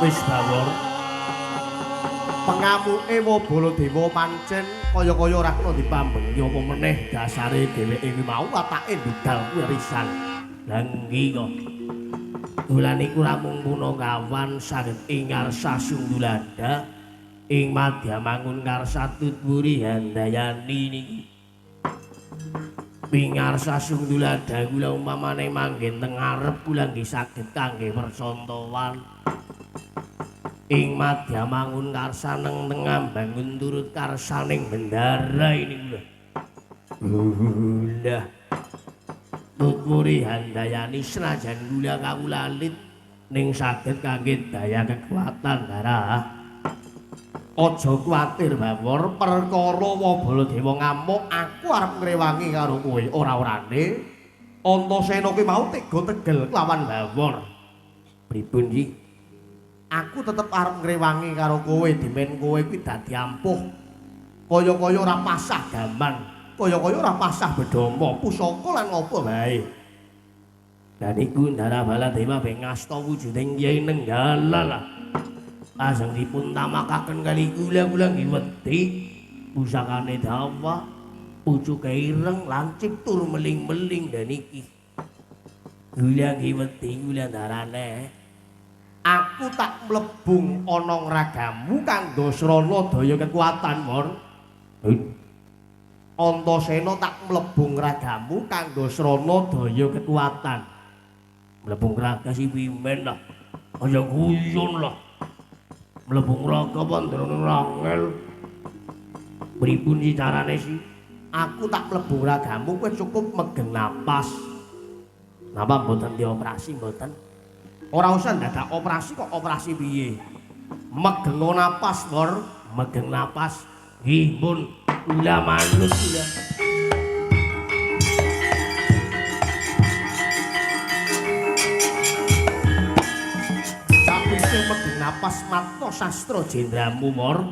Wis bawor pengamuke Baladewa pancen kaya-kaya ora kena dipambengi apa meneh dasare dheweke kuwi mau watake ndudal kuwi risan. Lah nggih kok. Kula niku ramung punakawan saged ing ngarsa sundulada ing madya mangun ngarsa tutwuri handayani niki. Pingarsa sundulada kula umpamane manggen teng ngarep kula nggih saged kangge percontohan. Ing madya mangun karsa neng tengah bangun turut karsaning bendara ini kula. Lah tutwuri handayani senajan kula kawula alit ning saged kangge daya kekuatan darah. Aja kuwatir Bawor, perkara Baladewa ngamuk aku arep ngrewangi karo kowe ora-orane. Antasena kuwi mau tega tegel kelawan Bawor. Pripun iki? Aku tetep arep ngrewangi karo kowe dimen kowe kuwi dadi ampuh. Kaya-kaya ora pasah gaman, kaya-kaya ora pasah bedama, pusaka lan apa wae. Lah niku Ndara Baladewa ben ngasta wujuding Kyai Nenggala lah. Lajeng dipun tamakaken kali kula kula nggih wedi pusakane dawa, pucuke ireng lancip tur meling-meling lha niki. Kula nggih wedi kula ndarane. Aku tak mlebung ana ngragamu kanggo srana daya kekuatan, Wor. Antasena tak mlebung ragamu kanggo srana daya kekuatan. Mlebung raga si pimen lah. Aja guyon lah. Mlebung raga pandrone rangel. Pripun si carane si? Aku tak mlebung ragamu kowe cukup megeng napas. Napa mboten dioperasi mboten? Ora usah dadak operasi kok operasi piye? Megeng napas, Wor. Megeng napas. Nggih, pun kula manut kula. Sawise megeng napas matna sastra jendramu, Wor.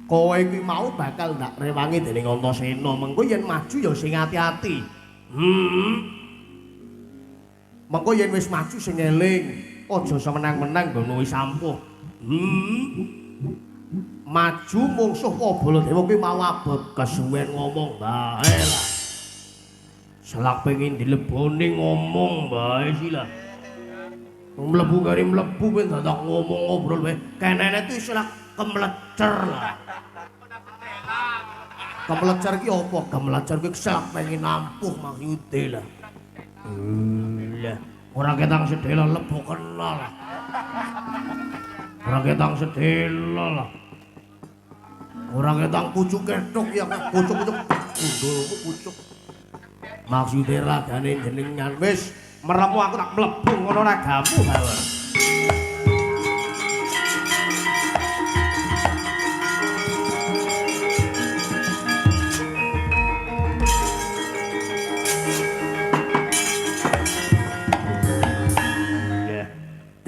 Kowe kuwi mau bakal ndak rewangi dening Antasena. Mengko yen maju ya sing ati-ati. Mengko yen wis maju sing eling, aja semenang-menang nggono wis ampuh. Maju mungsuh Baladewa kuwi mau abot kesuwen ngomong bae lah. Selak pengin dileboni ngomong bae sih lah. Mlebu kari mlebu ben dadak ngomong ngobrol bae. Kenene tuh selak kemlecer lah. Kemlecer ki apa? Kemlecer ki selak pengin ampuh maksude lah. Lah, ora ketang sedhela lebo kena lah. Ora ketang sedhela lah. Ora ketang pucuk kethuk ya, pucuk-pucuk gundulku pucuk. Maksude ragane jenengan wis meremu aku tak mlebu ngono ragamu Bawor.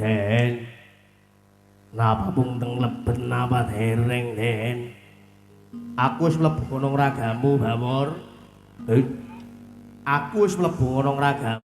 Den, napa pung teng lebet napa dereng, Den? Aku wis mlebu ana ragamu, Bawor. Aku wis mlebu ana ragamu.